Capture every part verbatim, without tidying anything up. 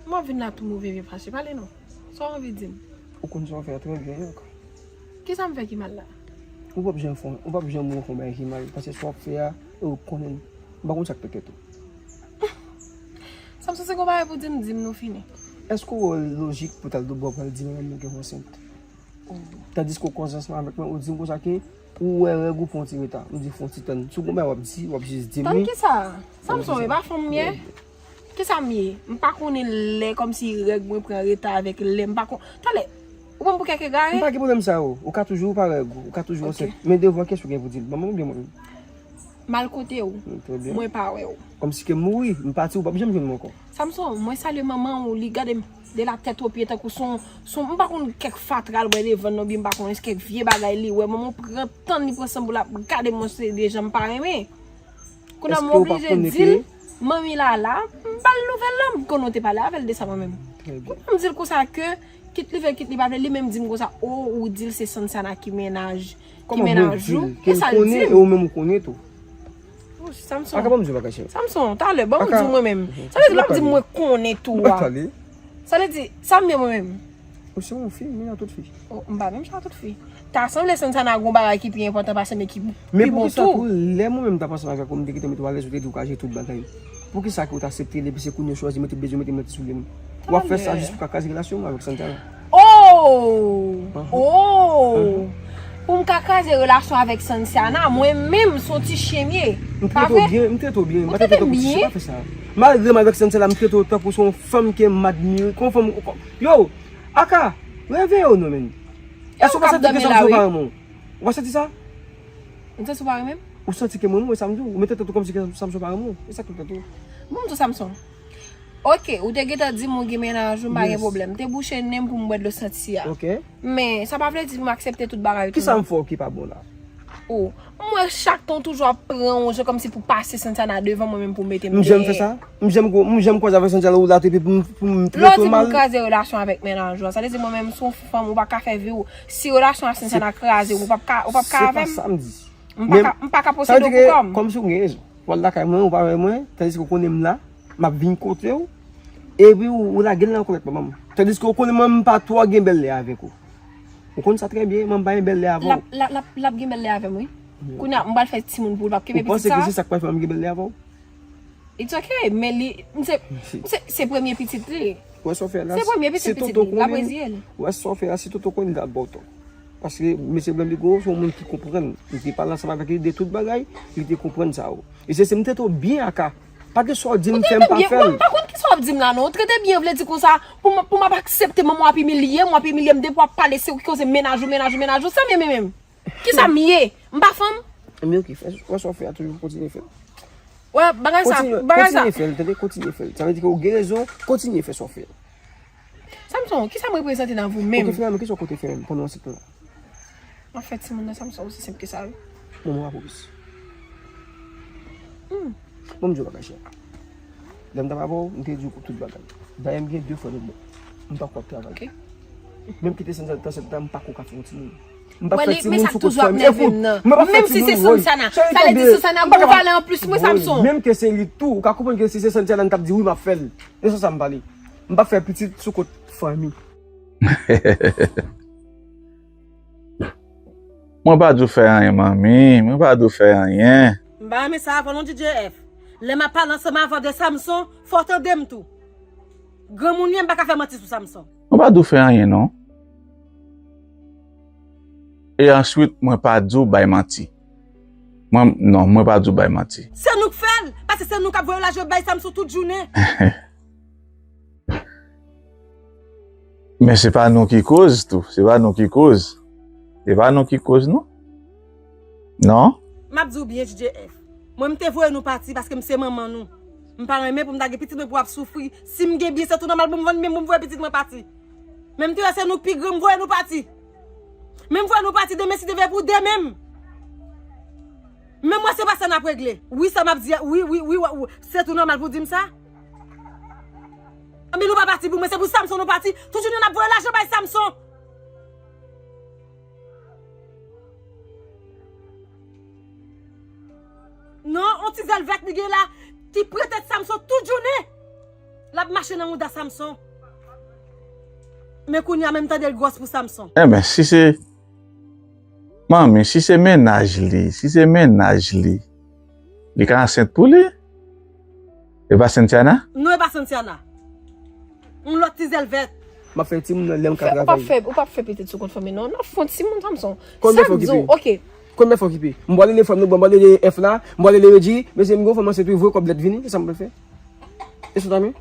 Kòman w vin la tou move vye fache? Pale non. Sa w anvi di m? Ou konn sa w fè a trè byen, Yòk. Kisa m fè ki mal la? Ou p ap janm fè, ou p ap janm refè yon bagay ki mal, paske sa w ap fè a, ou konnen l. M pa konn sa k nan tèt ou. Sa m sanse gon bagay pou di m, di m nou fini. Èske w wè lojik pou t al do bò pral di manman m ke w ansent? Tandiske w koze ansanm avèk mwen, ou di m konsa ke ou wè règ ou pran ti reta. M di fè yon ti tann. Si w gon bagay w ap di, w ap jis di m li. Tann kisa? Sa m sonje, pa fanm m ye? Kisa m ye? M pa konnen lè kòmsi règ mwen pran reta avèk lè m pa kon. Talè, ou pran m pou kèk egare? M pa gen pwoblèm sa yo. Ou ka toujou pa règ ou, ou ka toujou ansent. Men devan kiyès ou gen pou di l? Manman m oubyen mwen menm? M al kote w. Mwen pa wè w. Kòmsi ke m mouri, m pati, ou p ap janm jwenn mwen ankò. Samson, mwen salye manman w, li gade m de la tèt o pye tankou son, son, m pa konn kèk fatra l bwè devan non, byen m pa konnen kèk vye bagay li wè. Manman w pran tan li pran san pou l ap gade m, mwen se de jan m pa renmen. Kounye a m oblije di l, manmi la la, m ba l nouvèl la, m konnen w te pale avè l de sa mwen menm. Kounye a m di l konsa ke, kit li vle, kit li pa vle, li menm di m konsa, o, ou di l se Sansana ki mennaj, ki mennaj ou. E sa l di m. Kòman mwen di l? Ke l konnen, e ou menm ou konnen tou. Samson. Aka, ban m di w bagay, cheri. Samson, talè, ban m di w mwen menm. Sa vle di l ap di m mwen konnen tou a. Sa vle di, sa m ye mwen menm? Ou se yon fi, men a tout fi. Oh, m pa menm jan a tout fi. Ta sanble Sansana gon bagay ki pi enpòtan pase m e ki pi bon tou. Men poukisa pou lè mwen menm t ap ansanm avèk ou, m te kite w, m te alèz, ou te di w ka jere tout bagay? Poukisa ke w t aksepte l epi se kounye a w chwazi mete bezwen mete manti sou li menm? W ap fè sa jis pou w ka kraze relasyon w avèk Sansana? Oh! Oh! Pou m ka kraze relasyon avèk Sansana, mwen menm se yon ti chen m ye. M trete w byen, m trete w byen, m pa trete w tankou ti chen, pa fè sa. Malgre m avèk Sansana, m trete w tankou se yon fanm ke m admire, kon fanm, yo, Aka, reveye w non, menn. Èske w pa santi ke Samson pa renmen w? Ou pa santi sa? M santi w pa renmen m? Ou santi ke mwen, mwen, sa m di w, ou mete tèt ou kòmsi ke Samson pa renmen w. E sa k nan tèt ou. Bon, m di w Samson. Ok, ou te gentan di m ou gen mennaj ou, m pa gen pwoblèm. M te bouche nen m pou m bwè dlo santi a. Ok. Men, sa pa vle di pou m aksepte tout bagay ou tou non. Kisa m fè w ki pa bon la? Ou, m wè chak tan w toujou ap pran yon jan kòmsi pou pase Sansana devan mwen menm pou mete m dèyè. M janm fè sa? M janm, m janm kwaze avèk Sansana ou la epi pou m, pou m trete w mal? Lè w di pou m kraze relasyon avèk mennaj ou a, sa vle di mwen menm se yon fanm ou pa ka fè vi w. Si relasyon ak Sansana kraze, ou p ap ka, ou p ap ka avè m? Se pa sa m di. M pa ka, m pa ka posede w pou kò m. Kòmsi w gen rezon. W al lakay mwen, ou pa wè mwen, tandiske w konnen m la, m ap vin kote w, epi w, ou lage l nan kòlèt manman m. Tandiske w konnen mwen, m pa twò gen bèl lè avèk ou. Ou konn sa trè byen, manman m pa gen bèl lè avè w. L ap, l ap, l ap, l ap gen bèl lè avè m, wi. Kounye a, m pral fè timoun pou l, l p ap kenbe pitit sa a? Ou panse ke se sa k pral fè manman m gen bèl lè avè w? It's ok, men li, m se, m se, se premye pitit li. Wè sa w fè la, se premye pitit pitit li, l ap reziye l. Wè sa w fè la, si Toto konnen l ap ba w tò. Paske mesye Blan Bigo se yon moun ki konprann. Li te pale ansanm avèk li de tout bagay, li te konprann sa yo. E se, se m trete w byen, Aka. Pa gen sa w di m fè, m pa fè l. Ou trete m byen, m pa konn kisa w ap di m la non. Ou trete m byen vle di konsa, pou m, pou m ap aksepte manman w ap imilye m, w ap imilye m depi w ap pale, se ou ki koze mennaj ou, mennaj ou, mennaj ou, sa m ye menm. Kisa m ye? M pa fanm? Ebyen, ok, fè, fè sa w fè a toujou, kontinye fè l. Wè, bagay sa, bagay sa. Kontinye fè l, tande, kontinye fè l. Sa vle di ke ou gen rezon, kontinye fè sa w fè a. Samson, kisa m reprezante nan vi w menm? Ok, finalman, kisa w konte fè menm pandan w ansent la? M ap fè timoun nan, Samson, osi senp ke sa, wi. Bon, mwen pa pwomès. Hmm. Bon, m di w bagay, chè. Lè m t ap avè w, m te di w tout bagay. Dayè, m gen de frè nou bon. M pa kwè ap travay. Ok. Menm kite Sansana, m pa kwè ka fè yon timoun. M pa fè timoun sou kont fanmi. Ekout, mwen pa fè timoun, woy. Menm si se Sansana, sa vle di Sansana gon valè anplis mwen, Samson. Menm ke se li tou, ou ka konprann ke si se Sansana, m t ap di wi, m ap fè l. E se sa m pale. M pa fè pitit sou kont fanmi. Mwen pa di w fè anyen, manmi. Mwen pa di w fè anyen. M pa renmen sa avè w non, D J F. Lè m ap pale ansanm avè w de Samson, fò w tande m tou. Granmoun li ye, m pa ka fè manti sou Samson. Mwen pa di w fè anyen, non. E answit, mwen pa di w bay manti. Mwen, non, mwen pa di w bay manti. Se nou k fè l, paske se nou k ap voye lajan bay Samson tout jounen. Men se pa nou ki koz tou, se pa nou ki koz. Se pa nou ki koz, non. Non. M ap di w byen, D J F. Mwen, m te voye nou pati paske m se manman nou. M pa renmen pou m ta gen pitit mwen pou w ap soufri. Si m gen byen, se tou nòmal pou m vann byen m pou m voye pitit mwen pati. Men m te wè se nou k pi gran, m voye nou pati. Men m voye nou pati demen, si Dye vle, pou demen m. Men m wè se pa sa n ap regle. Wi, sa m ap di a, wi, wi, wi, wi, se tou nòmal pou w di m sa. Anben nou pa pati pou mwen, se pou Samson nou pati. Tout jounen n ap voye lajan bay Samson. Non, on ti zèl vèt li gen la, ki pran tèt Samson tout jounen. L ap mache nan mouda Samson. Men kounye a menm tande l gwòs pou Samson. Enben, si se, manmi, si se mennaj li, si se mennaj li, li ka ansent pou li? E pa Santiana? Non, e pa Santiana. Yon lòt ti zèl vèt. M ap fè timoun nan lè m ka travay. Ou p ap fè, ou p ap fè pitit sou kont fanmi non. N ap fè yon timoun Samson. Konbyen fwa w kipe? Oke. Konbyen fwa w kipe? M pral rele frè m nan, m pral rele F la, m pral rele Reggie, mesye m gon fanm ansent wi, voye kòb lèt vini, se sa m pral fè. E sou tami?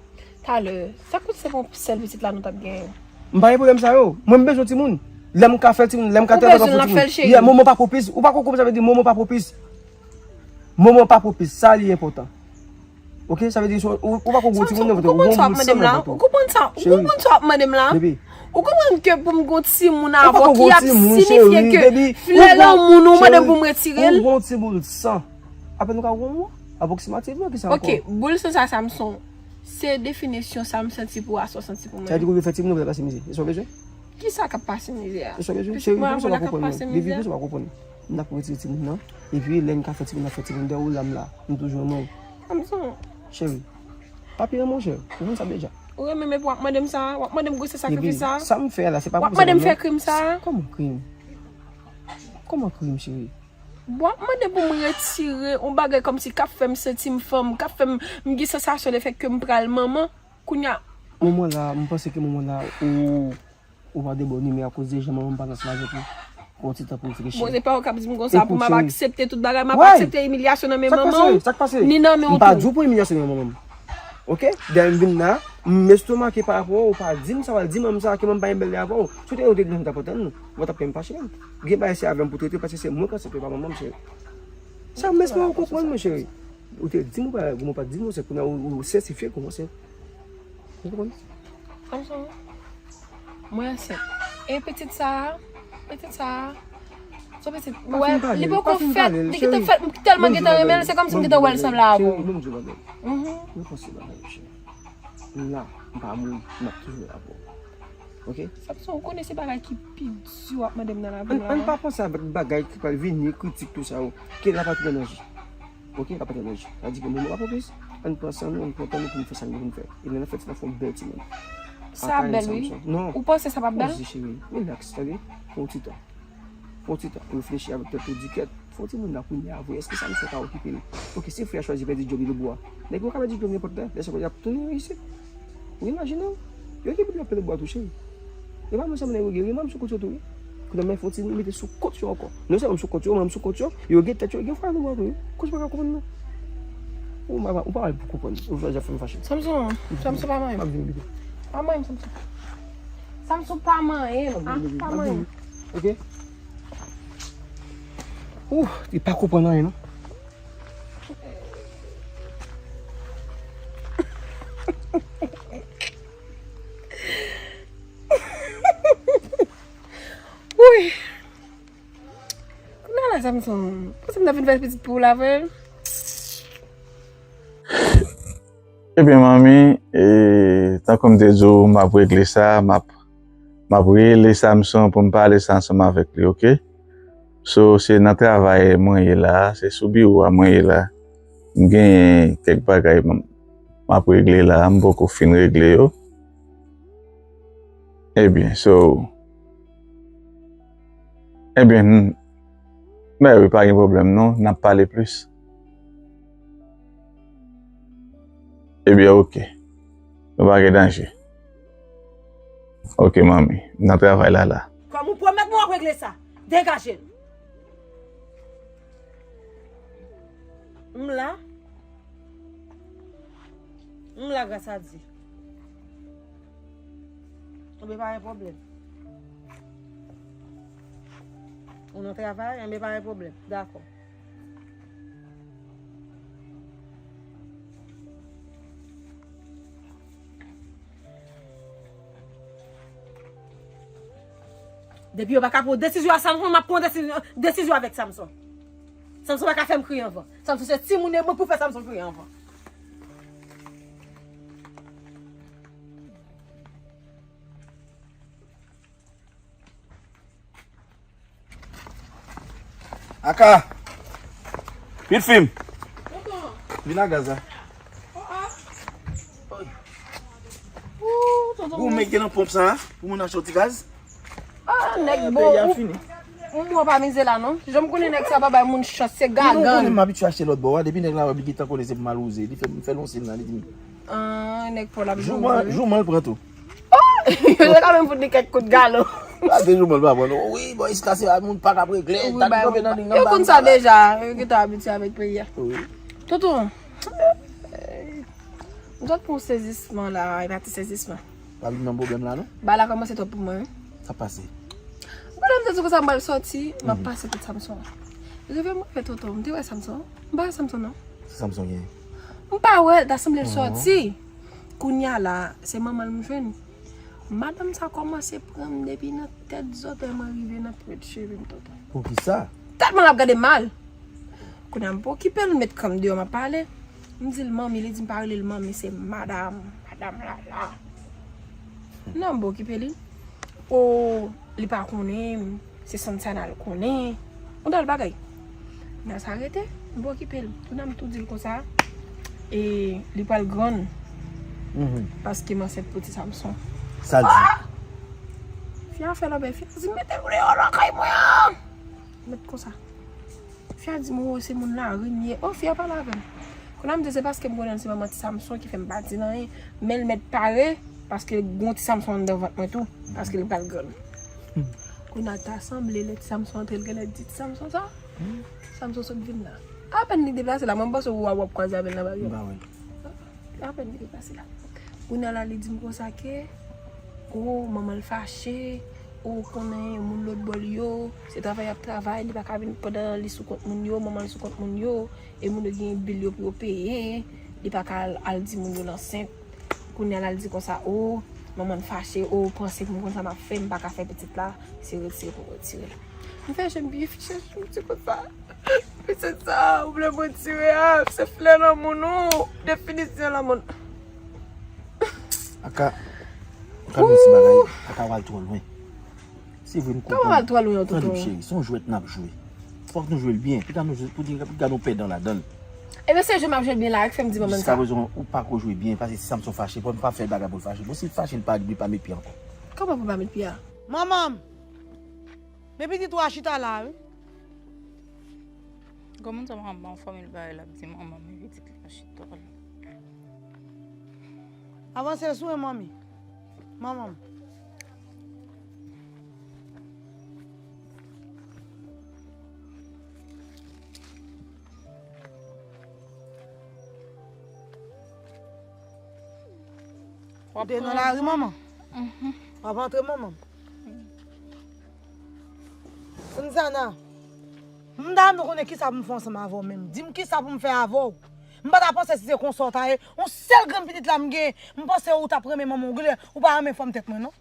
Talè, sa kout se pou sèl pitit la nou t ap genyen. M pa gen pwoblèm sa yo. Mwen m bezwen timoun. Lè m ka fè timoun, lè m ka travay pou timoun. Yeah, moman pa pwopis. Ou pa konprann sa vle di moman pa pwopis. Moman pa pwopis, sa li enpòtan. Oke, sa vle di ou, ou pa konn gwo timoun nan vant ou, ou gon boul san nan vant ou. Ou konprann sa, ou konprann sa w ap mande m la? Ou konprann ke pou m gon timoun avè w ki ap sinifye ke flè lanmou nou mande m pou m retire l? Ou gon timoun san. Apèn ou ka gon mwa? Apwoksimativman, ki sa ankò? Oke, boul san sa, Samson. Se definisyon sa m santi pou ou a sa w santi pou mwen. Sa vle di ou vle fè timoun ou vle pase mizè. E sa w bezwen? Kisa k ap pase mizè a? E sa w bezwen? Cheri, poukisa w pa konprann mwen? Baby, poukisa w pa konprann mwen? N ap retire timoun nan. Epi lè n ka fè timoun, n ap fè timoun. Dèyè w la m la. M toujou renmen w. Samson. Cheri, pa pi renmen w, cheri. Ou konn sa deja. Ou renmen m epi w ap mande m sa? W ap mande m gwosès sakrifis sa? Baby, sa m fè a la, se pa pou sa. W ap mande m fè krim sa? Kòman krim? Kòman krim, cheri? W ap mande pou m retire yon bagay kòmsi k ap fè m santi m fanm, k ap fè m, m gen sansasyon lefèt ke m pral manman. Kounye a. Moman la, m panse ke moman la, ou, ou pa de bòn imè akoz de jan manman m pa t ansanm avèk ou. Pran yon ti tan pou reflechi. Bon, se pa ou k ap di m konsa pou m ap aksepte tout bagay, m ap aksepte imilyasyon nan men manman w, ni nan men w tou. M pa di w pran imilyasyon nan men manman m. Oke? Dèyè m vin la, m estomake pa rapò ou pa di m sa w al di manman m sa, ke manman m pa gen bèl lè avè w. Si w te, ou te gen tap antann nou, ou pa t ap fè m fache menm. Gen bagay se avè m pou trete, paske se mwen k ansent, se pa manman m, cheri. Sa m espere ou konprann mwen, cheri. Ou te di m ou pa, ou pa di m ou ansent, kounye a ou, ou sètifye ke ou ansent. Ou konprann? Samson, mwen ansent. E pitit sa a, pitit sa a, se yon pitit, ou wè, li poko fèt, li gentan fèt, m tèlman gentan renmen l, se kòmsi m gentan wè l sanble avè w. Cheri, ban m di w yon bagay. Mwen panse bagay yo, cheri. M la, m pa mouri, m ap toujou la pou ou. Oke? Samson, ou konnen se bagay ki pi di w ap mande m nan lavi m la. Ann, ann pa panse avèk bagay ki pral vini, kritik, tou sa yo. Ke la pa tou nan ji. Oke, la pa tou nan ji. Sa di ke moman pa pwopis, ann pran san nou, ann pran tan nou pou nou fè sa nou gen pou nou fè. E lè n ap fè ti la, fè yon bèl timoun. Sa ap bèl, wi. Ou panse sa p ap bèl? Poze, cheri. Rilaks, tande? Pran yon ti tan. Pran yon ti tan. Reflechi avèk tèt ou, di kèt. Fò timoun la kounye a vre. Èske sa misye ka okipe l? Oke, si frè a chwazi pèdi djòb li lòtbò a, nèg yo ka pèdi djòb nenpòt lè. Lè sa yo ap tounen an isit. Ou imajine w? Yo gen pil ap pèdi bwa tou, cheri. E pa mwen sèlman nèg yo gen, gen manm sou kont yo tou, wi. Kounye a men fò timoun mete sou kont yo ankò. Non sèlman sou kont yo, manm sou kont yo, yo gen tèt yo, gen frè lòtbò a tou, wi. Kouz pa ka konprann non. Ou pa, ou pa pou konprann. Ou chwazi ap fè m fache. Samson, Samson pa manyen. M ap vini pito. Pa manyen, Samson. Samson pa manyen, ah, pa manyen. Oke. Ouh, li pa konprann anyen non. Wi. Kounye a la, Samson, panse m ta fin fè pitit pou ou la, vre? Ebyen, manmi, e, tankou m te di w, m ap regle sa, m ap, m ap rele Samson pou m pale sa ansanm avèk li, oke? So, se nan travay mwen ye la, se sou biwo a mwen ye la. M genyen kèk bagay m, m ap regle la, m poko fin regle yo. Ebyen, so, ebyen, m, mè wi, pa gen pwoblèm non, n ap pale plis. Ebyen, oke. Nou pa gen danje. Oke, manmi. Nan travay la, la. Kòm ou pwomèt mwen w ap regle sa. Degaje l. M la. M la, gras a Dye. Enben, pa gen pwoblèm. Ou nan travay? Enben, pa gen pwoblèm. Dakò. Depi yo pa ka pran desizyon a Samson, m ap pran desizyon, desizyon avèk Samson. Samson pa ka fè m kriye anvan. Samson se timoun e mwen pou fè Samson kriye anvan. Aka! Vit fim! Vin a gaz la. Ou menm gen nan ponp sa, pou moun achte yon ti gaz. Ah, nèg bon. Ou mwen pa mize la non. Jan m konnen nèg sa pa bay moun chans, se gagann. Mwen konnen m abitye achte lòt bò a, depi nèg la wè m gentan konnen se pou m al wouze, li fè m fè l yon siy la, li di m. Ah, nèg pa w la. Jouman l pran tou. Yo te ka menm fout li kèk kout galon. Sa se jouman l pa pran non. Wi, bò iska se moun pa ka regle, ta kanpe nan liy nan. Yo konn sa deja, yo gentan abitye avèk peyi a. Tonton, m sot pou yon sezisman la, e pa ti sezisman. Pa vin nan pwoblèm la non. Bagay la kòmanse twòp pou mwen wi. Sa pase. Gade m te di konsa m pral sòti, m ap pase kote Samson. Rive m rive Toto, m te wè Samson. M pa wè Samson non. Sa Samson gen? M pa wè, ta sanble l sòti. Kounye a la, se manman l m jwenn. Madanm sa kòmanse pran m depi nan tèt zòtèy mwen rive nan pwent cheve m Toto. Poukisa? Tèlman l ap gade m mal. Kounye a m pa okipe l, m met kan m deyò m ap pale. M di l manmi, li di m pa rele l manmi, se madanm, madanm Lala. Non, m pa okipe li. O, li pa konnen m, se Sansana l konnen. Yon dal bagay. Nan sa rete, m pa okipe l. Kounye a m tou di l konsa, e li pral grann. Paske m ansent pou ti Samson. Sa l di? Ah! Fi a fè lòbèy, fi a di m mete l deyò lakay mwen an. Mèt konsa. Fi a di m, o, se moun lari m ye. O, fi a pale avè m. Kounye a m di se paske m konnen l se manman ti Samson ki fè m pa di l anyen. Men l mèt pare, paske gon ti Samson anndan vant mwen tou. Paske l pral grann. Kounye a ta sanble lè ti Samson antre, l genlè di ti Samson sa. Ti Samson sot vin la. Apèn li deplase la, mwen m panse w ap kwaze avè l nan bari. Apèn li te pase la. Kounye a la, li di m konsa ke, o, manman l fache, o, konnen moun lòt bò l yo, se travay y ap travay, li pa ka vin pandan li sou kont moun yo, manman l sou kont moun yo, e moun yo gen bil yo pou yo peye, li pa ka al, al di moun yo l ansent. Kounye a la, l di konsa, o, manman l fache, o, panse pou m konn sa m ap fè, m pa ka fè pitit la, se retire pou retire l. M fè je m byen fichè, je m di konsa. Pitit sa ou vle mwen tire a, se flè lanmou nou, definisyon lanmou nou. Aka, aka nou ti bagay, aka w al twò lwen. Se vre m konprann. Kòman w al twò lwen an tonton? Tande m cheri, se yon jwèt n ap jwe. Fòk nou jwe l byen, pou ta nou jwe, pou di, pou gade yon pèdan ladan l. Ebyen se jwe m ap jwe l byen la, ki fè m di manman sa. Jiskaprezan ou pako jwe byen, paske si Samson fache, pou m pa fè bagay pou l fache. Bon, si l fache, l pa, li pa met pye ankò. Kòman pou l pa met pye a? Manman m! Men pitit ou a chita la wi. Granmoun sa pa anba yon fòmil bagay l ap di manman men pitit li pa chita la. Avanse sou mwen manmi. Manman m. Ou te nan lari manman? W ap antre manman m. Sansana, m ta renmen konnen kisa pou m fè ansanm avè w menm. Di m kisa pou m fè avè w. M pa ta panse si se konsa w ta ye. Yon sèl grenn pitit la m gen. M panse ou t ap renmen manman w. Gilè, ou pa renmen fòm tèt mwen non.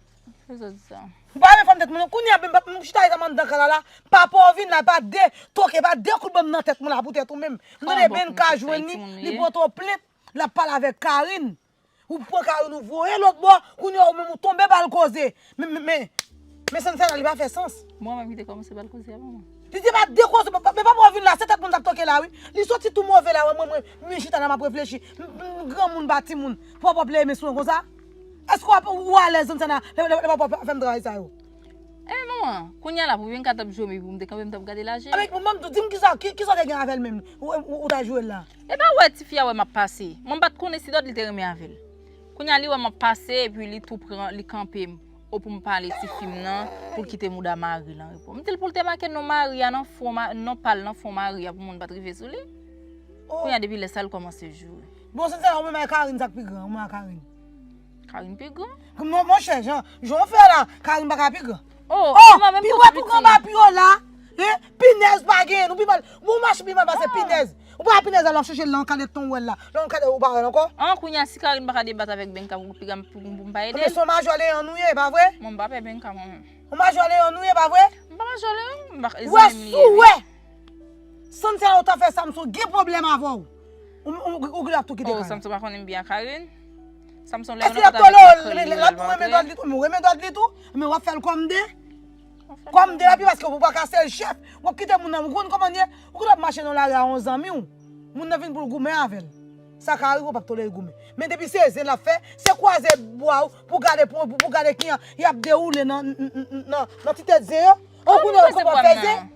Ou pa renmen fòm tèt mwen non. Kounye a, m chita la m anndan kay la la. Papa w vin la, pa de toke, pa de kout ban m nan tèt mwen la poutèt ou menm. M tande Benka jwenn li, li pote w plent, l ap pale avèk Karine. Ou pran Karine ou voye lòt bò, kounye a ou menm ou tonbe ba l koze. Men, men, men, men Sansana li pa fè sans. Mwen menm ki te kòmanse ba l koze a manman. Li te pa dekoze, men papa w vin la, se tèt moun t ap toke la wi. Li soti tou move la, wè mwen, mwen, mwen chita la m ap reflechi. M, m, granmoun pa timoun. Pou papa w pleye men sou mwen konsa? Èske w ap, ou alèz Sansana, lè, lè, lè papa w fè m travay sa yo? Enben manman, kounye a la pou vin ka t ap jwe m epi pou m te kanpe m t ap gade l aje. Enben manman m tou, di m kisa, ki, kisa w te gen avè l menm? Ou, ou, ou ta jwe l la? Epa ou wè tifi a wè m ap pase. Mwen m pa t konnen si dòt li te renmen avè l. Kounye a li wè m ap pase epi li tou pran, li kanpe m. O pou m pale tifi m nan, pou l kite mouda mari l an repo. M di l pou l te make non mari a nan fwon, non pa l nan fwon mari a pou moun pa t rive sou li. Kounye a depi lè sa l kòmanse joure. Bon, se sa, ou menm ak Karine sa k pi gran, ou menm ak Karine. Karine pi gran? Mon, monchè, jan, jan w fè la, Karine pa ka pi gran. Oh, oh, pi wè pou granba pi wo la. Hein? Pinèz pa genyen, nou pi mal. Bon, mache pi mal pase pinèz. Ou pa pinèz la, l ap chèche l nan kadèt ton wèl la. Nan kadèt ou pa wè l ankò. An, kounye a, si Karine pa ka debat avèk Benka pou piga pou m pa ede l. Se yon majò leyon nou ye, pa vre? Mwen, m pa pè Benka, mwen menm. Yon majò leyon nou ye, pa vre? M pa majò leyon, m pa zanmi m li ye. Wè, si w wè Sansana ou ta fè Samson gen pwoblèm avè w. Ou, ou, ou, ou ap tou kite Karine. Oh, Samson pa konnen m byen ak Karine. Samson leyon nan pa t avèk Benka li ye, l ap pa antre. Ou renmen dòt li tou, men w renmen dòt li tou, men w ap fè l kòm de. Kòm de la pi paske ou pa ka sèl chèf. W ap kite moun nan, ou konn kòman l ye? Ou konn w ap mache nan lari a yon zanmi w. Moun nan vin pou l goumen avè l. Sa ka rive, w p ap tolere goumen. Men depi se zen l ap fè, se kwaze bwa w pou gade, pou, pou, pou gade kijan y ap dewoule nan, nan, nan, nan ti tèt zen yo. An kounye a, w konprann fè zen.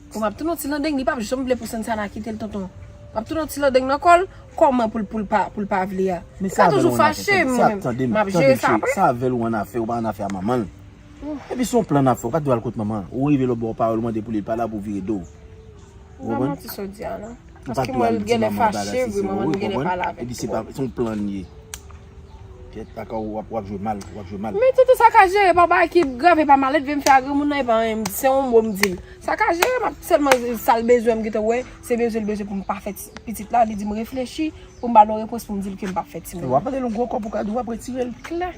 Bon, m ap tounen yon ti landeng, li p ap janm vle pou Santiana kite l, tonton. M ap tounen yon ti landeng nan kò l, kòman pou l, pou l pa, pou l pa vle a. Li ka toujou fache, mwen menm, m ap jere sa apre. Sa avè l ou ann afè, ou pa ann afè a manman l. Epi se yon plan n ap fè, ou pa t dwe al kot manman. Ou rive lòtbò, ou pale, ou mande pou li, li pa la pou w vire do w. Ou konprann? Ou pa t dwe al di manman bagay si se vre, ou konprann? Epi se pa, se yon plan l ye. Kèt, kaka w ap, w ap jwe mal, w ap jwe mal. Men tonton, sa ka jere, pa bagay ki grav, e pa malèt vle m fè a granmoun nan, e pa anyen, se yon mo m di l. Sa ka jere, m ap sèlman, sa l bezwen, m gentan wè, se bezwen l bezwen pou m pa fè ti, pitit la, li di m reflechi, pou m ba l yon repons, pou m di l ke m p ap fè timoun. W ap mande l yon gwo kòb pou ka di w ap retire l. Klè.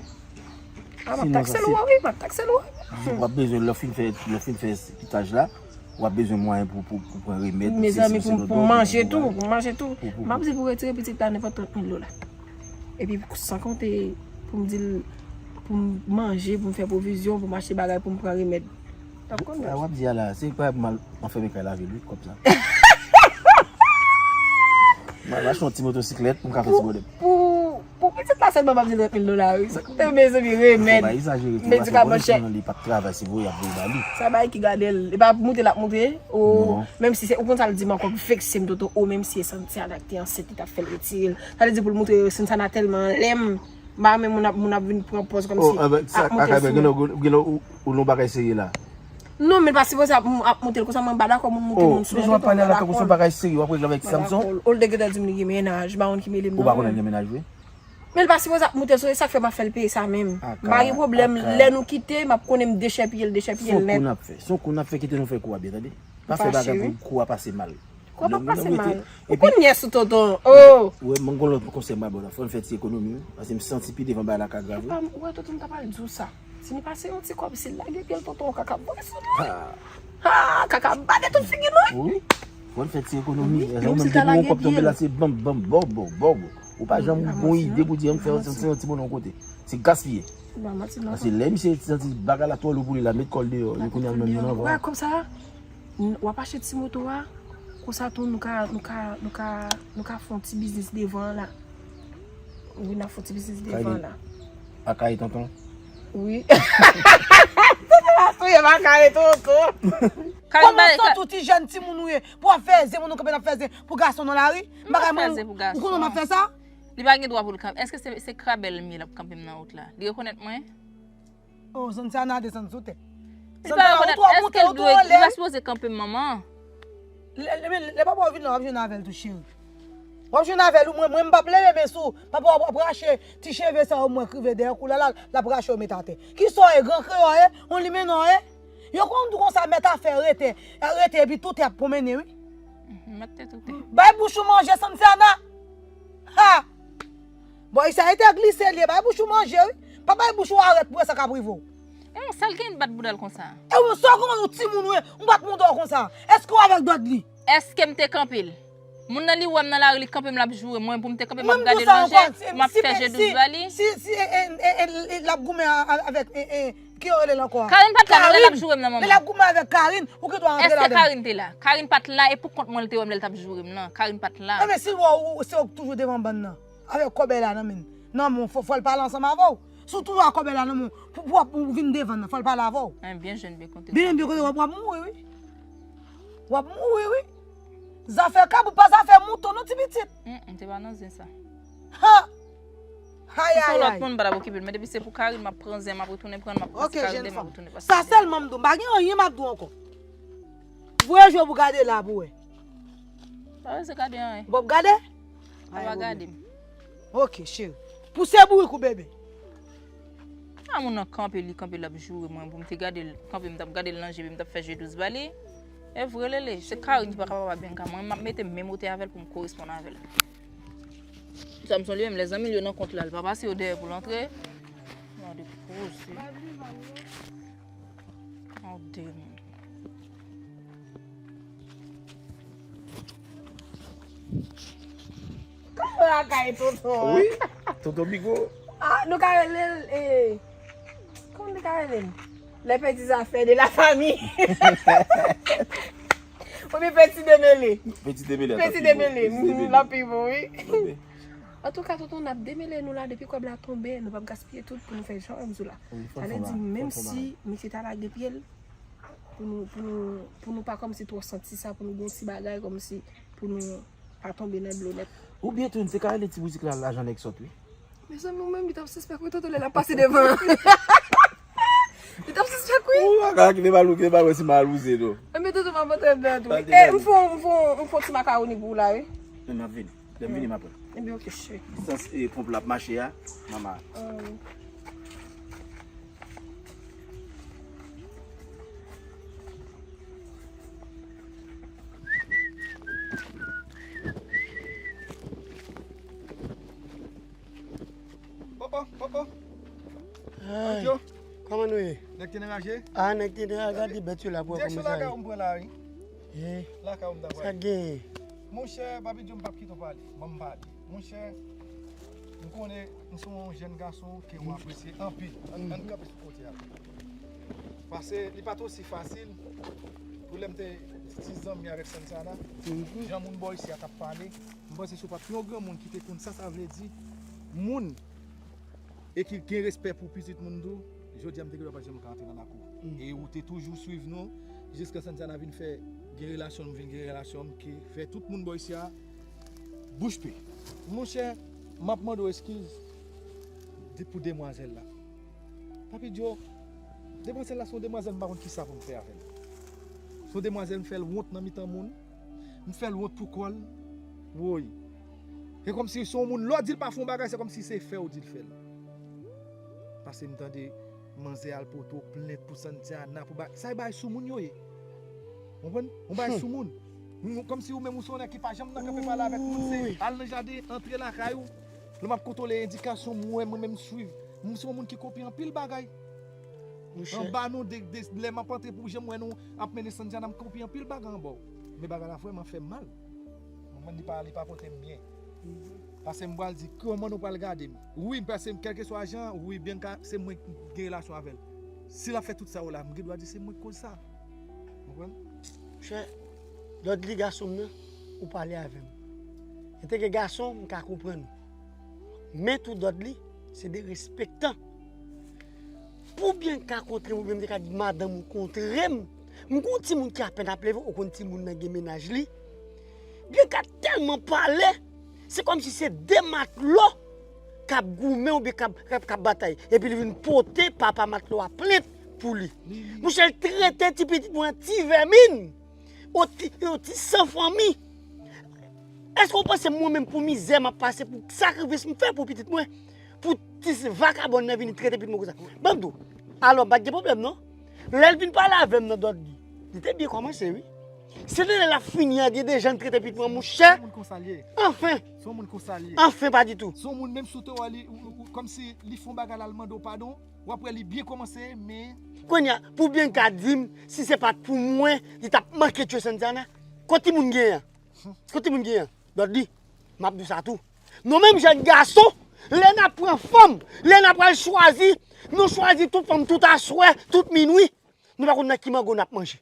A, m ap takse l, wi, m ap takse l, wi. W ap bezwen, lè w fin fè, lè w fin fè pitaj la, w ap bezwen mwayen pou, pou, pou pran remèd, pou sesi, pou sela, pou manje tou, pou manje tou. M ap di pou retire pitit la nenpòt trant mil dola. Epi san konte pou m di l, pou m manje, pou m fè pwovizyon, pou m achte bagay, pou m pran remèd. W ap konn. W ap di a la, se pa mal anfèmen kay lavi l, wi, kòb sa. M al achte yon ti motosiklèt pou m ka fè ti bonè. Pou, pou, pou pitit la sèlman, m ap di trant mil dola, wi. Sa koute, mezanmi, remèd, medikaman chè. Li pa t travay, se voye y ap voye ba li. Sa bagay ki gade l. E pa moute l ap moute. O, menm si se, ou konn sa l di m ankò, k vekse m, tonton. O, menm si e Santiana ki te ansent, li t ap fè l retire l. Sa vle di pou l montre Santiana tèlman lèm. M pa renmen moun ap, moun ap vin pran pòz kòmsi ap moute sou mwen. Gen lè ou, gen lè ou, ou nan bagay serye la. Non, men l pa sipoze ap, ap moute l konsa, mwen m pa dakò moun moute moun sou mwen tonton, m pa dakò. Ou ap regle avèk Samson? O, l te gentan di m li gen mennaj, m pa konn ki mele m nan. Ou pa konnen l gen mennaj vre? Men l pa sipoze ap moute l sou, e sa k fè m ap fè l peye sa menm. M pa gen pwoblèm, lè nou kite, m ap konnen m dechèpiye l, dechèpiye l nèt. Se yon kou n ap fè, se yon kou n ap fè, kite nou fè kou a byen, tande. Pa fè bagay pou kou a pase mal. Kou a pa pase mal. Ou konn nyès ou tonton. Oh! Ou wè, mwen gon lòt konsèy m ba w la. Fò n fè ti ekonomi, wi. Paske m santi pi devan bagay la ka grave. Epa, ou wè tonton, m ta pral di w sa. Si nou pase yon ti kòb, si l lage pye l, tonton, kaka bwè sou nou. Ha, kaka bade tout figi nou. Wi. Fò n fè ti ekonomi. Ou menm depi yon kòb tonbe la, se banm, banm, bòbò, bòbò. Ou pa janm gon ide pou di an fè yon ti, yon ti moun yon kote. Se gaspiye. Paske lè misye santi bagay la twò lou pou li la, met kò l deyò, li kounye a l menm li nan van. Wè kòb sa. N-, w ap achte ti moto a, konsa tou nou ka, nou ka, nou ka, nou ka fè yon ti biznis devan an la. Wi, n ap fè yon ti biznis devan an la. Akaye tonton? Wi. Tonton ap touye m, Akaye tonton. Kòman w santi w ti jèn timoun ou ye, pou w ap fè zen, moun ou kanpe n ap fè zen pou gason nan lari? M pa ka mwen, ou konnen m ap fè sa? Li pa gen dwa pou l kanpe. Èske se, se krabèl m ye l ap kanpe m nan wout la? Li rekonèt mwen? Oh, Santiana desann sou tè. Li pa rekonèt, èske l dwe, li pa sipoze kanpe manman? Lè, lè, lè papa w vin la, w ap jwenn avè l tou, cheri. W ap jwenn avè l, mwen, mwen, m p ap leve men sou papa w, ap rache ti cheve sa yo, mwen k rive dèyè kou la, la, l ap rache yo met atè. Kisa w ye, gran kreyòl, ye? On limenò, ye? Yo konn tou konsa, mèt afè rete, rete, epi toute ap pwonmennen, wi. Mèt te toute. Bay bouch ou manje, Santiana. Ha! Bon, sa ete glise l ye, bay bouch ou manje, wi. Pa bay bouch ou arèt pou wè sa k ap rive w. Yon sèl gen bat bouda l konsa. E ou sa w konn yon timoun ou ye, m bat mouda w konsa. Èske w avèk dòt li? Èske m te kanpe l? Moun nan li wè m nan lari, li kanpe m, l ap joure mwen, pou m te kanpe, m ap gade l manje, m ap fè je dous ba li. Si, si, e, e, e, e, l ap goumen a, a, avèk, e, e, ki yo rele l ankò a? Karine pa t la, non, lè l ap joure m nan, manman. Lè l ap goumen avèk Karine, ou gen dwa rantre ladan l. Èske Karine te la? Karine pa t la, e pou kont mwen l te wè m lè l t ap joure m nan. Karine pa t la. Enben, si l wè w, se w k toujou devan bann nan. Avèk kòbèy la nan men l. Nan men w, fò, fò l pale ansanm avè w. Si w toujou ak kòbèy la nan men w, pou, pou w ap, ou vin devan nan, fò l pale avè w. Byen jèn, byen konte. Byen, byen konte, w ap, w ap mouri, wi. W ap mouri, wi. Zafè kabrit pa zafè mouton, non, ti pitit. Mm, mm, te pa nan zen sa. Ha! Ay, ay, ay. Si se yon lòt moun, m pa t ap okipe l. Men depi se pou Karine, m ap pran zen, m ap retounen pran l, m ap pase Karine, m ap retounen pase. Sa sèlman m di w, m pa gen anyen m ap di w ankò. Voye je w pou gade la pou wè. Pa bezwen gade anyen. Bon, gade. Pa gade m. Ok, cheri. Pouse bourik ou, bebe. A moun nan kanpe, li kanpe, l ap joure mwen. Pou m te gade l kanpe, m t ap gade l nan je, epi m t ap fè je dous ba li. E vre, Lele, se Karine ki pa kapab ap byen ka mwen. M ap mete menm wotè avè l pou m koresponn avè l. Samson li menm, lèzanmi l yo nan kont la, li pa pase yo dèyè pou l antre. Gade koze. An de moun. Kòman lakay tonton an? Wi, tonton Bigo. Ah, nou ka rele l, eh, kòman nou ka rele l? Les petits affaires de la famille. Premye peti demele. Peti demele, peti demele. L ap pi bon, wi. Antouka, tonton, n ap demele nou la depi kòb la tonbe. Nou p ap gaspiye tout pou nou fè jan m di w la. Sa vle di, menm si misye ta lage pye l, pou nou, pou nou, pou nou pa kòmsi twò santi sa, pou nou gen yon ti bagay kòmsi pou nou pa tonbe nan dlo nèt. Oubyen tou, n te ka rele ti bouzik la, lajan nèg sòt, wi. Mezanmi, ou menm, li t ap sispèk, wi, tonton, lè l ap pase devan. Li t ap sispèk, wi. Ou pa ka kite bal, ou kite bal, wè si m al wouze, non. Enben, tonton, m ap antre anndan tou, wi. E, m fè, m fè, m fè ti makawoni pou ou la, wi. Non, m ap vini. Lè m vini, m ap pran. Enben, oke, cheri. Distans, e, ponp la ap mache a, manman. Oh, oh, oh, oh. Ay, kòman nou ye? Nèg te nan raje? Ah, nèg te nan raje, gade bèt yo la pou wè kòman sa ye. Direksyon lakay ou m pran la, wi. Eh, lakay ou m ta pral. Sa k genyen? Monchè, Papi Djo, m p ap kite w pale. Ban m pale. Monchè, m konnen m se yon jèn gason ke w apresye anpil. Ann, ann kanpe sou kote a. Paske li pa t osi fasil pou lè m te ti zanmi avèk Santiana. Jan moun bò isi a t ap pale, m panse si w pa t yon granmoun ki te konn sa sa vle di, moun e ki gen respè pou pitit moun tou, jodi a m te gen dwa pa t janm ka antre nan lakou. E ou te toujou swiv nou, jiska Santiana vin fè gen relasyon m, vin gen relasyon m, ki fè tout moun bò isi a bouch pe. Monchè, m ap mande w eskiz de, pou demwazèl la. Papi Djo, demwazèl la se yon demwazèl m pa konn kisa pou m fè avè l. Se yon demwazèl m fè l wont nan mitan moun. M fè l wont pou kò l. Woy. E kòmsi se yon moun, lè w di l pa fè yon bagay, se kòmsi se fè w di l fè l. Paske m tande manzè al pote w plent pou Santiana, pou ba-, sa e bagay soumoun yo ye. Ou konprann? Yon bagay soumoun. Nou, kòmsi ou menm ou se yon nèg ki pa janm nan kanpe pale avèk moun, se al nan jaden, antre lakay ou. Lè m ap kontwole endikasyon m wè, mwen menm m swiv. M se yon moun ki kopye anpil bagay. Anba nou, de, de, lè m ap antre pou jan m wè nou ap mennen Santiana, m kopye anpil bagay anba w. Men bagay la vrèman fè m mal. Mwen, li pa, li pa pote m byen. Paske m pral di, kòman nou pral gade m? Wi, paske m, kèlkeswa jan, wi, Bianca, se mwen ki gen relasyon avè l. Si l ap fè tout sa yo la, m gen dwa di se mwen ki koz sa. Ou konprann? Monchè, Dòdli gason m nan, ou pale avè m. Antake gason, m ka konprann ou. Men tou Dòdli, se derespektan. Pou Bianca kontre m, oubyen m te ka di madanm ou kontre m, m gon timoun ki apèn ap leve, ou konn timoun nan gen mennaj li. Bianca tèlman pale, se kòmsi se de matlo k ap goumen oubyen k ap, k ap, k ap batay. Epi li vin pote papa matlo a plent pou li. Monchè, l trete ti pitit mwen an ti vèmin. Yon ti, yon ti san fanmi. Èske w panse mwen menm pou mizè m ap pase, pou sakrifis m fè pou pitit mwen, pou ti vakabon nan vini trete pitit mwen konsa? Ban m di w. Alò, m pa t gen pwoblèm non. Lè l vin pale avè m nan Dòdli, li te byen kòmanse wi. Se lè l ap fini an, gen de jan l trete pitit mwen, monchè. Se yon moun konsa l ye. Anfen. Se yon moun konsa l ye. Anfen, pa ditou. Se yon moun, menm si w te wè li, ou, ou, ou, kòmsi li fè yon bagay la, l mande w padon, w ap wè li byen kòmanse, men. Kounye a, pou Bianca di m, si se pa t pou mwen, li t ap manke tchwe Santiana. Kot timoun genyen an? Kot timoun genyen an? Dòdli, m ap di w sa tou. Nou menm jèn gason, lè n ap pran fanm, lè n ap pral chwazi, nou chwazi tout fanm, tout aswè, tout minwi. Nou pa konn nan ki mango n ap manje.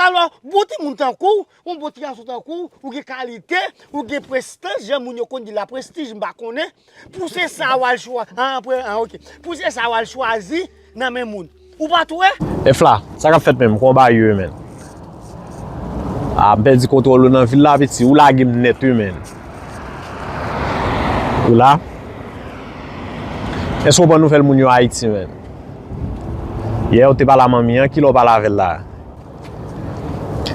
Alò, bon timoun tankou w, yon bon ti gason tankou w, ou gen kalite, ou gen prestij, jan moun yo konn di la prestij, m pa konnen. Pou se sa w al chwa-, ah, apre, ah, ok. Pou se sa w al chwazi nan men moun. Ou pa tou wè? Efla, sa k ap fèt menm? Kòman bagay yo ye, menn? Ah, m pèdi kontwòl ou nan vil la, piti. Ou lage m nèt, wi, menn. Ou la? Èske w pran nouvèl moun yo Ayiti, menn? Yè, ou te pale a manmi an, kilè w pale avè l la?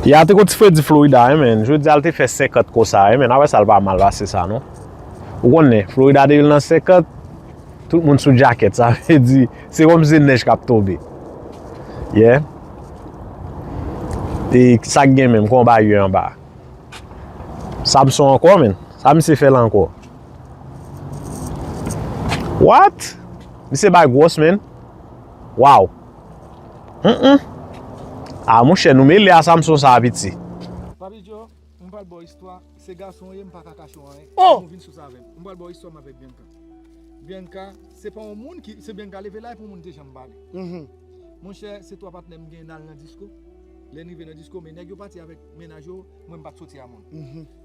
Yè a te gon ti fredi Florida, wi, menn. Jodi a, l te fè senkant konsa, wi, menn. Apre sa, l pa mal pase sa, non. Ou konnen, Florida, depi l nan senkant, tout moun sou djakèt, sa vle di, se kòmsi se nèj k ap tonbe. Yeah. E sa k gen menm, kòman bagay yo ye anba? Samson ankò, menn. Sa misye fè la ankò? What? Misye bay gwòs, menn. Wow. Mm-mm. Ah, monchè, nou mele a Samson sa a, piti. Papi Joe, m pral ba w istwa. Se gason w ye, m pa ka kache w anyen. Oh! Nou vin sou sa avè m. M pral ba w istwa m avèk Bianca. Bianca, se pa yon moun ki, se Bianca leve la, e pou moun te janm pale. Mhm. Monchè, se twa patnè m gen n al nan disko. Lè n rive nan disko, men nèg yo pati avèk mennaj yo, mwen m pa t soti a moun.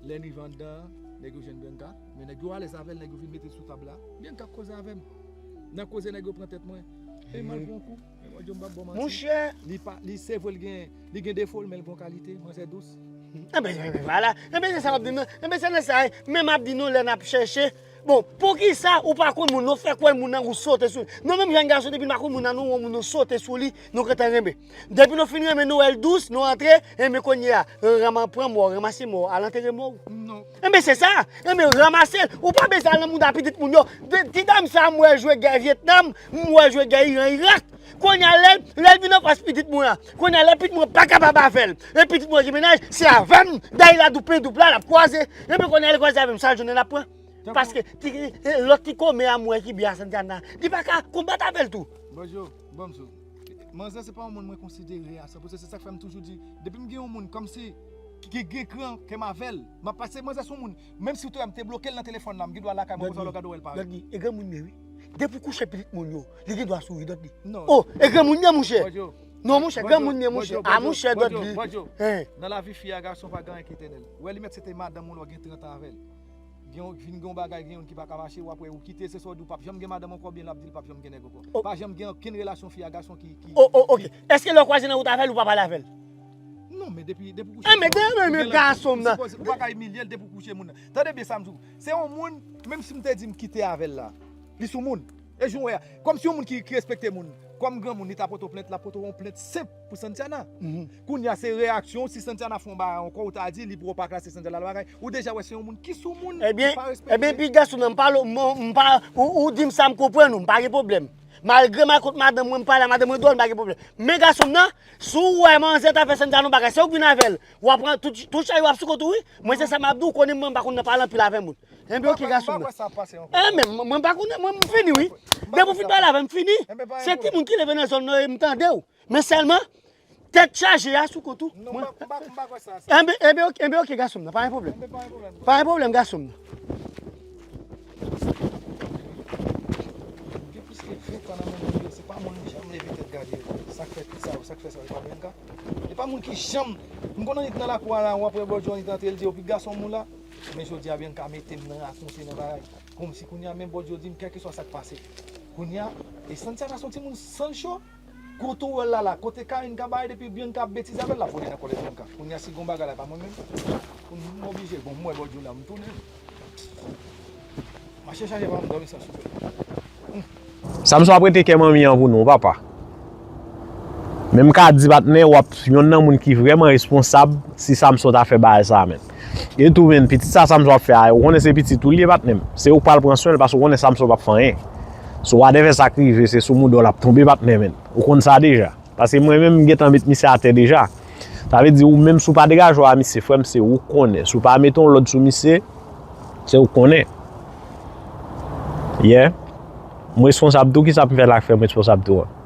Lè n rive anndan, nèg yo jwenn Bianca, men nèg yo alèz avè l, nèg yo vin mete l sou tab la. Bianca ap koze avè m. Nan koze nèg yo pran tèt mwen. E m al pran kou. Men Bondye m p ap ba w manti. Monchè. Li pa, li se vre l gen, li gen defo l, men l gon kalite, manzè dous. Enben, enben, vwala. Enben, se sa m ap di nou. Enben, se nan sa, men m ap di nou lè n ap chèche. Bon, poukisa ou pa konn moun, nou fè kwè moun nan ou sote sou li. Nou menm jèn gason, depi n pa konn moun nan nou, wè moun nou sote sou li, nou gentan renmen. Depi nou fin renmen nou wè l dous, nou antre, enben kounye a, ranman pran mò, ranmase mò, al antere mò w. Non. Enben se sa, enben ranmase l, ou pa bezwen al nan mouda pitit moun yo. De- Ti dam sa m wè jwe gè Vyetnam, m wè jwe gè Iran, Irak. Kounye a lè, lè l vin anfas pitit mwen an, kounye a lè pitit mwen pa kapab avè l, e pitit mwen gen mennaj, se avè m, dayè la doup en doup la, l ap kwaze. Enben kounye a lè l kwaze avè m, sa jounen l ap pran. Paske ti, e, lòt ti kòmè a m wè ki byen a Santiana, li pa ka konbat avè l tou. Bonjou, bon m sou. Manzè se pa yon moun mwen konsidere a san pou san, se sa k fè m toujou di, depi m gen yon moun kòmsi ki gen, gen kran ke m avè l, m ap pase manzè sou moun. Menm si w te wè m te bloke l nan telefòn la, m gen dwa lakay mwen konsa lè w gade w wè l parèt. Dòt di, e granmoun li ye wi. Depi w kouche pitit moun yo, li gen dwa souri, Dòt di. Non. Oh, e granmoun li ye, monchè. Bonjou. Non, monchè, granmoun li ye, monchè. Ah, monchè, Dòt di. Bonjou. Nan lavi fi a gason pa gen anyen ki etènèl. Ou wè li mèt se te madanm ou lè w gen trant an avè l. Gen yon, vin gen yon bagay, gen youn ki pa ka mache, w ap wè ou kite, se sa w di w p ap janm gen madanm ankò, oubyen l ap di l p ap janm gen nèg ankò. Oh. Pa janm gen okenn relasyon fi a gason ki, ki, oh, oh, ok. Èske lè w kwaze nan wout avè l, ou pa pale avè l? Non, men depi, depi w kouche. Eh, men de, men, men gason m nan. Ou pa ka imilye l depi w kouche moun nan. Tande byen sa m di w. Se yon moun, menm si m te di m kite avè l la, li sou moun. E jan w wè a, kòmsi yon moun ki, ki respekte moun, kòm granmoun, li ta pote w plent, l ap pote w yon plent senp pou Santiana. Kounye a, se reyaksyon w, si Santiana fè yon bagay ankò, ou ta di, li pou w pa klase Santiana l bagay, ou deja wè se yon moun ki sou moun, ki pa respekte. Ebyen, ebyen, pi gason nan, m pa, m, m pa, ou, ou di m sa, m konprann ou, m pa gen pwoblèm. Malgre m al kot madanm mwen, m pale a madanm mwen dwòl, m pa gen pwoblèm. Men gason m nan, si w wè manzè ta fè Santiana yon bagay, se ou k vin avè l. W ap pran tout, tout chay w ap sou kont ou, wi. Mwen, se sa m ap di w, konnen mwen, m pa konn nan pale anpil avè moun. Enben, oke, gason m nan. Eh, men, mwen, mwen pa konnen, mwen, m fini, wi. Depi w fin pale avè m, m fini. Se timoun ki leve nan zòn nan, e m tande w. Men sèlman, tèt chaje a sou kont ou. Enben, enben, oke, enben, oke, gason m nan, pa gen pwoblèm. Pa gen pwoblèm, gason m nan. Gen plis ke ven tan nan men moun yo, se pa moun janm leve tèt gade yo. Sa k fè tout sa yo, sa k fè sa yo, e pa Bianca. E pa moun ki janm, m konn annik nan lakou a la, w ap wè Bòdjò annik antre, l di yo, "Pi gason moun la." Men jodi a, Bianca mete m nan rakonte nan bagay. Kòmsi kounye a, men Bòdjò di m, kèlkeswa sa k pase. Kounye a, e Santiana se yon timoun san cho. Kote w wè l la la, kote Karine ka bay depi Bianca ap betize avè l, l ap vole nan kòlèt Bianca. Kounye a, si gon bagay la, e pa mwen menm. Kounye a, m oblije, bon, m wè Bòdjò la, m tounen. Mache chaje pa m dòmi san soupe. Samson ap rete kè manmi an pou nou, papa. Men m ka di patnè, w ap yonn nan moun ki vrèman responsab si Samson ta fè bagay sa a, men. E tou, men, pitit sa Samson ap fè a, ou konnen se pitit ou li ye, patnè m. Se ou k pral pran swen l, paske ou konnen Samson p ap fè anyen. So, whatever sa k rive, se sou mouda w l ap tonbe, patnè, men. Ou konn sa deja. Paske mwen menm, m gentan met misye atè deja. Sa vle di, ou menm, si w pa degaje w a misye, frè m, se ou k konnen. Si w pa mete yon lòd sou misye, se ou k konnen. Yeah. M responsab tou, kisa pou m fè la k fè m responsab tou an?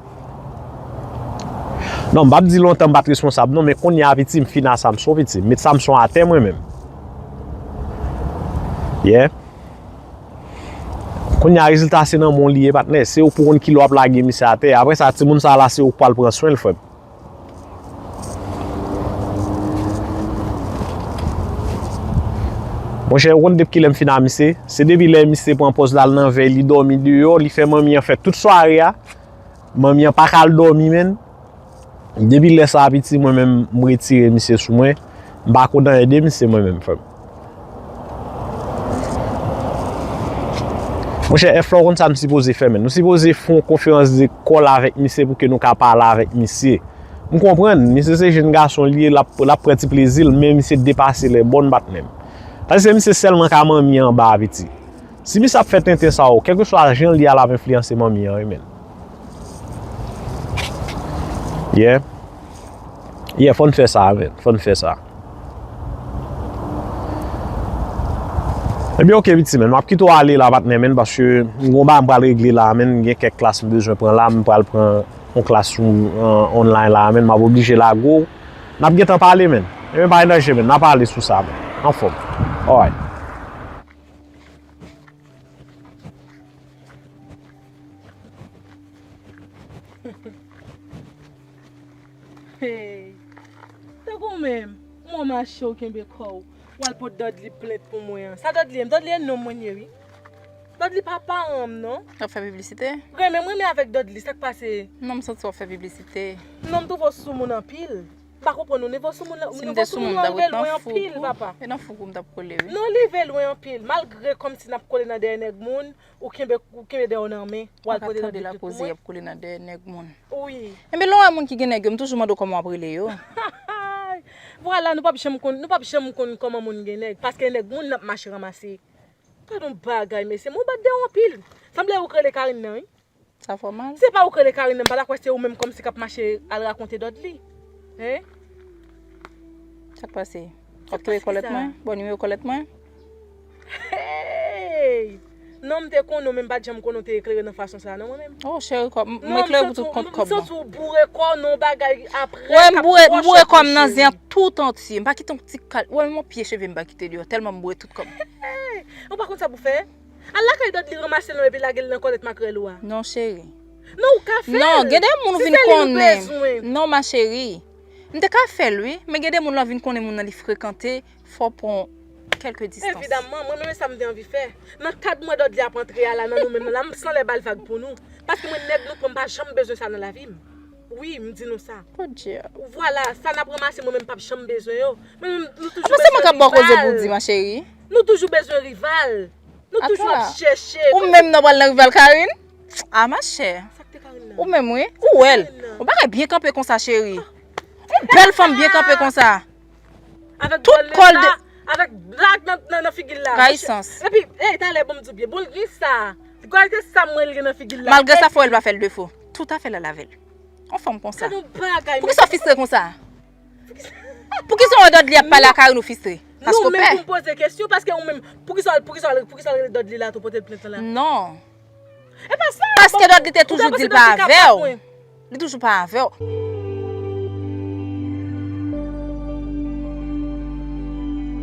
Non, m p ap di lontan m pa t responsab, non, men kounye a, piti, m fin a Samson, piti. M met Samson atè, mwen menm. Yeah. Kounye a, rezilta se nan men w li ye, patnè. Se ou pou konn kilè w ap lage misye atè. Apre sa, timoun sa a la, se ou k pral pran swen l, frè m. Monchè, ou konn depi kilè m fin a misye? Se depi lè misye pran pòz l al nan vèy, li dòmi deyò, li fè manmi an fè tout sware a. Manmi an pa ka al dòmi, menn. Depi lè sa a piti, mwen menm, m retire misye sou mwen. M pa konn anyen de misye, mwen menm, frè m. Monchè, F la, ou konn sa n sipoze fè, menn? Nou sipoze fè yon konferans de kòl avèk misye pou ke nou ka pale avèk misye. M konprann, misye se jenn gason li ye, l ap, l ap pran ti plezi l, men misye depase lè bòn, patnè m. Tandis ke misye sèlman ka manmi an anba a piti. Si misye ap fè tenten sa yo, kèlkeswa jan l ye a, l ap enfliyanse manmi an, wi, menn. Yeah. Yeah, fò n fè sa, menn. Fò n fè sa. Ebyen, oke, piti, menn. M ap kite w ale la, patnè, menn, paske m gon bagay m pral regle la, menn. M gen kèk klas m bezwen pran la, m pral pran yon klas sou, an, online la, menn. M ap oblije lage w. N ap gentan pale, menn. Ebyen, pa gen danje, menn. N a pale sou sa, menn. Anfòm. Alright. Hey. Tankou ou menm, mwen mache ou kenbe kò w. W al pot Dòdli plent pou mwen an. Sa Dòdli ye? Dòdli e nonm mwen ye, wi. Dòdli pa paran m, non. W ap fè piblisite? Renmen m renmen avèk Dòdli, sa k pase? Non, m santi w ap fè piblisite. Non, m twouve w soumoun anpil. M pa konprann ou, nivo soumoun lan, si m nivo te soumoun, soumoun m lan ta rive lwen anpil, papa. E nan foukou m t ap kole, wi. Non, li rive lwen anpil. Malgre kòmsi n ap kole nan dèyè nèg moun, ou kenbe, ou kenbe dèyè w nan men, w al pote Dòdli plent pou mwen. Ap kole nan dèyè nèg moun. Wi. Enben, lè w wè moun ki gen nèg yo, m toujou mande w kòman w ap rele yo. Vwala, nou p ap janm konn, nou p ap janm konn kòman moun gen nèg, paske nèg moun n ap mache ranmase. Gad yon bagay, mesye, mwen bat dèyè w anpil. Sanble ou k rele Karine nan, wi. Sa fè w mal? Se pa ou k rele Karine nan, m pa ta kwè se ou menm kòmsi k ap mache al rakonte Dòdli. Hein? Sa k pase? W ap klere kòlèt mwen? Bon, nimewo kòlèt mwen? Hey! Non, m te konnen w, men m pa t janm konnen w te eklere nan fason sa a, non, mwen menm. Oh, cheri, kò, m, m eklere pou tout kont kòb mwen. M santi w boure kò w nan yon bagay apre. Wè, m boure, m boure kò m nan zen an tout antye. M pa kite yon ti kal. Wè, menm yon pye cheve m pa kite deyò, tèlman m boure tout kòb mwen. Hey! Ou pa konn sa pou fè? Al lakay Dòdli, ranmase l non, epi lage l nan kòlèt makrèl ou a. Non, cheri. Non, ou ka fè l. Non, gen de moun ou vin konnen. Si se li nou bezwen. Non, ma chérie. M te ka fè l, wi, men gen de moun lè w vin konnen moun nan li frekante, fò w pran kèlke distans. Evidamman, mwen menm e sa m te anvi fè. Nan kad mwen Dòdli ap antre a la, nan nou menm nan la, m sanlè ba l vag pou nou. Paske mwen nèg nou pran, m pa janm bezwen sa nan lavi m. Wi, m di nou sa. Podyab. Vwala, sa n ap ranmase mwen menm p ap janm bezwen yo. Mwen menm, nou toujou bezwen rival. Apa se mwen k ap ba w koze pou w di, ma chérie? Nou toujou bezwen rival. Nou toujou ap chèche. Ou menm nan pral nan rival Karine? Ah, ma chère. Sa k te Karine nan? Ou menm, wi. Ou wè l. Yon bagay byen kanpe konsa, cheri. Yon bèl fanm byen kanpe konsa. Tout kò l de... Avèk blag nan, nan, nan figi l la. Rayisans. Epi, ey, talè, bon, m di w byen. Bon, l gen sa. Gade sa mwen l gen nan figi l la. Malgre sa, fò l pa fè l defo. Tout afè l al avè l. Yon fanm konsa. Gade yon bagay, mesye. Poukisa w fistre konsa? Poukisa w wè Dòdli ap pale a Karine ou fistre? Paske w pè. Nou menm pou m poze kesyon, paske ou menm, poukisa, poukisa, poukisa w rele Dòdli la tou pote l plent lan la? Non. E pa sa. Paske Dòdli te toujou di l pa avè w. Li toujou pa avè w.